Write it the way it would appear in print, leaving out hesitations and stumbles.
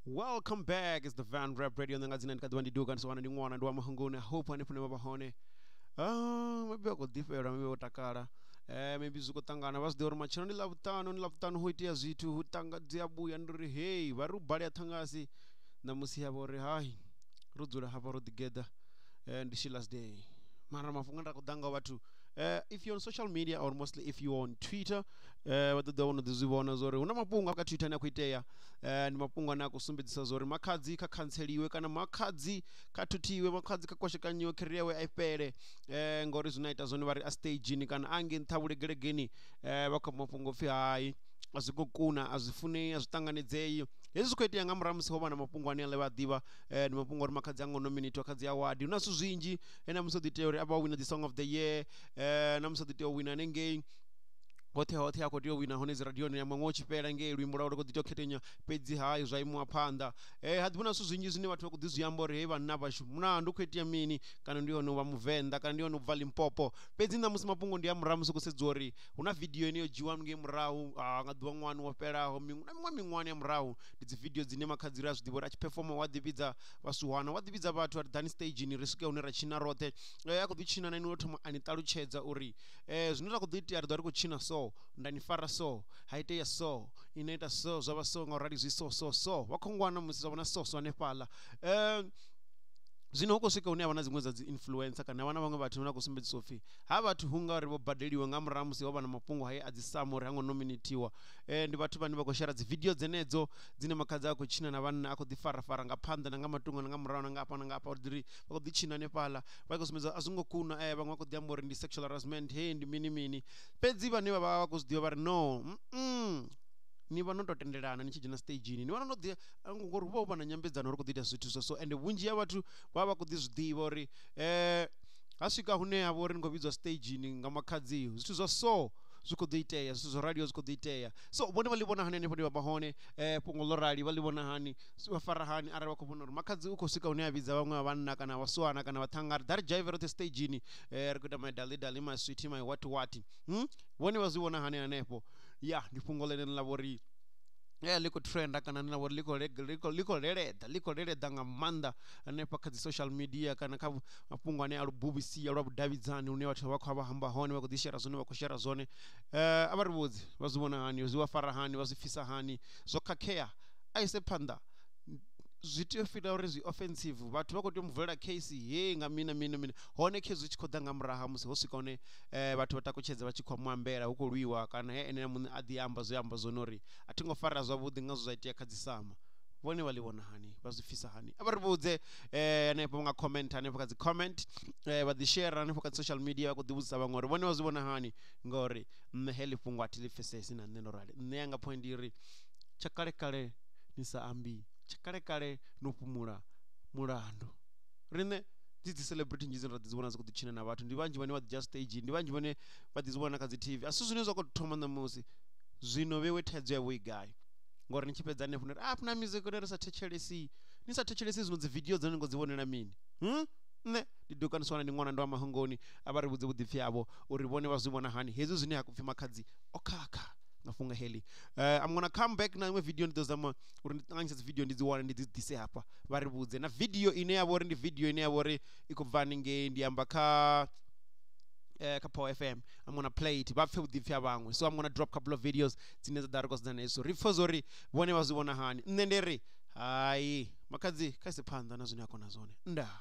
Welcome back. It's the Van Rap Radio. Nga dzina ndi kha ḓivha ndi Duka ndi swana ndi ṅwana ndi wa Mahunguni. I hope hanefho hune vha vha hone. Maybe vha khou ḓifhelwa, maybe vho takala. Maybe zwi khou ṱangana vha zwi ḓivha uri matshelo ndi Ḽavhuṱanu, ndi Ḽavhuṱanu ho itea zwithu hu tanga dzi a vhuya ndi uri hey vha ri u balea ṱhangasi ṋamusi ya vha uri hai ro dzula hafha ro ḓigeḓa ndi Sheila's Day. Mara mafhungo nda khou ḓa ngao vhathu if you're on social media or mostly if you're on Twitter vha ḓo ḓo vhono ḓi zwi vhona zwori hu na mafhungo kha Twitter ane a khou itea ndi mafhungo ane a khou sumbedzisa zwori Makhadzi kha khantseliwe kana Makhadzi kha thuthiwe, Makhadzi kha kwashekanyiwe career yawe a i fhele ngori zwine a ita zwone vha ri a stagini kana a ngei nṱha vhulegelegeni vha khou mafhungo pfhi hai a zwi ngo kuna a zwi funei a zwi ṱanganedzei. Hezwi zwi khou itea nga murahu musi ho vha na mafhungo ane aḽa vha a ḓivha ndi mafhungo uri Makhadzi a ngo nominatiwa kha dzi award hu na zwithu zwinzhi na musi o ḓi tea uri a vha wina the song of the year na musi o ḓi tea u wina hanengei hoṱhe hoṱhe a khou tea u wina hone dzi radioni ya muṅwe u tshi fhela ngei luimbo lwawe lu khou ḓi tea u khethenya fhedzi hai zwa imiwa phanḓa ha ḓi vhona zwithu zwinzhi zwine vhathu vha khou ḓi zwi amba uri hei vhanna vhashu mulandu khou itea mini kana ndi hone u vha muvenḓa kana ndi hone u bva Limpopo. Fhedzi ṋamusi mafhungo ndi a murahu musi khou sedziwa uri hu na video ine yo dzhiwa ngei murahu nga ḓuvha ṅwani wo fhelaho miṅwe na miṅwe miṅwahani ya murahu ndi dzi video dzine Makhadzi ri a zwi ḓivha uri a tshi perform wa ḓi vhidza vhasuhana wa ḓi vhidza vhathu a ri ḓani stagini ri swike hune ra tshina roṱhe a khou ḓi tshina na inwi lwo thoma a ni ṱalutshedza uri zwine ra khou ḓo itea ri ḓo ri khou tshina so nda ni fara so ha itea so ine ita so zwa vha so nga u rali zwi so so so vha khongwana musi zwa vhona so so hanefhaḽa zwino hu khou swika hune havha na dziṅwe dza dzi influencer kana havha na vhaṅwe vhathu vhane vha khou sumbedzisa upfhi ha vhathu hu nga uri vho badeliwa nga murahu musi ho vha na mafhungo haye a dzi sama uri ha ngo nominatiwa ndi vhathu vhane vha khou shera dzi video dzenedzo dzine Makhadzi a khou tshina na vhanna a khou ḓi farafara nga phanḓa na nga matungo na nga murahu na nga hafha na nga hafha uri vha khou ḓi tshina hanefhaḽa vha khou sumbedza a zwi ngo kuna vhaṅwe vha khou ḓi amba uri ndi sexual harassment hey ndi mini mini fhedzi vhane vha vha vha khou zwi ḓivha vha ri no ni vha no to tendelana ni tshi dzhena stagini ni vha no ḓi ngori hu vha hu vha na nyambedzano ri khou ḓi ita zwithu zwa so ende vhunzhi ha vhathu vha vha khou ḓi zwi ḓivha uri ha swika hune ha vha uri ni khou vhidzwa stagini nga Makhadzi zwithu zwa so zwi khou ḓo itea zwithu zwo raliho zwi khou ḓo itea so vhone vha ḽi vhona hani hanefho hune vha vha hone fhungo ḽo rali vha ḽi vhona hani vha fara hani arali vha khou vhona uri Makhadzi u khou swika hune a vhidza vhaṅwe vha vhanna kana vhasiwana kana vhaṱhannga ri ḓa ri dzhaive roṱhe stagini ri khou ita my dali dali my sweetie my what what vhone vha zwi vhona hani hanefho ya ndi fhungo ḽene ḽa vhori ḽi khou trenda kana ḽa vhori ḽi khou leleḓa ḽi khou leleḓa nga maanḓa hanefha kha dzi social media kana kha mafhungo ane a lubuvhisia lwa vhudavhidzani hune vhathu vha khou vha hamba hone vha khou ḓi shera zwine vha khou shera zwone a vha ri vhudze vha zwi vhona hani zwi vha fara hani vha zwi pfisa hani zwo khakhea a ise phanḓa zwi tea u fila uri zwi offensive vhathu vha khou tea u muvulela case he nga mini na mini na mini hone khezwi zwi tshi khou ḓa nga murahu ha musi ho swika hune vhathu vha takutshedza vha tshi khou mu ambela hu khou lwiwa kana he ene muṋe a ḓi amba zwe amba zwone uri a thi ngo fara zwavhuḓi nga zwe zwa itea kha dzi sama vhone vha ḽi vhona hani vha zwi pfisa hani a vha ri vhudze hanefho nga comment hanefho kha dzi comment vha ḓi share hanefho kha social media vha khou ḓi vhudzisa vhaṅwe uri vhone vha zwi vhona hani ngori nṋe heḽi fhungo a thi ḽi pfesesi na nṋe ndo rali nṋe yanga point iri tsha kale kale ni sa ambi tsha kale kale no fhumula mulandu riṋe dzi dzi celebrity nnzhi dzine ra ḓi dzi vhona dzi khou ḓi tshina na vhathu ndi vhanzhi vhane vha ḓi dzhia stage ndi vhanzhi vhane vha ḓi dzi vhona kha dzi TV a si zwine zwa khou thoma ṋamusi zwino vhewe thaidzo yavho i gai ngori ni tshi fhedza hanefho ni ri a na music ri sa thetshelesi ni sa thetshelesi zwino dzi video dzine ni khou dzi vhonela mini nṋe ndi Duka Niswana ndi ṅwana ndi wa Mahungoni a vha ri vhudze vhuḓipfi havho uri vhone vha zwi vhona hani hezwi zwine ha khou pfhi Makhadzi o khakha nga fhungo heḽi I'm gonna come back na iṅwe video ndi ḓo zama uri ndi ṱanganyise dzi video ndi dzi wane ndi dzi ḓise hafha vha ri vhudze na video ine ya vha uri ndi video ine ya vha uri i khou bva haningei ndi amba kha kha Power FM I'm gonna play it vha pfhe vhuḓipfi ha vhaṅwe so I'm gonna drop couple of videos dzine dza ḓa ri khou sedzana hezwo ri pfhe zwo uri vhone vha zwi vhona hani nṋe ndi ri hai Makhadzi kha ise phanḓa na zwine a kona zwone ndaa.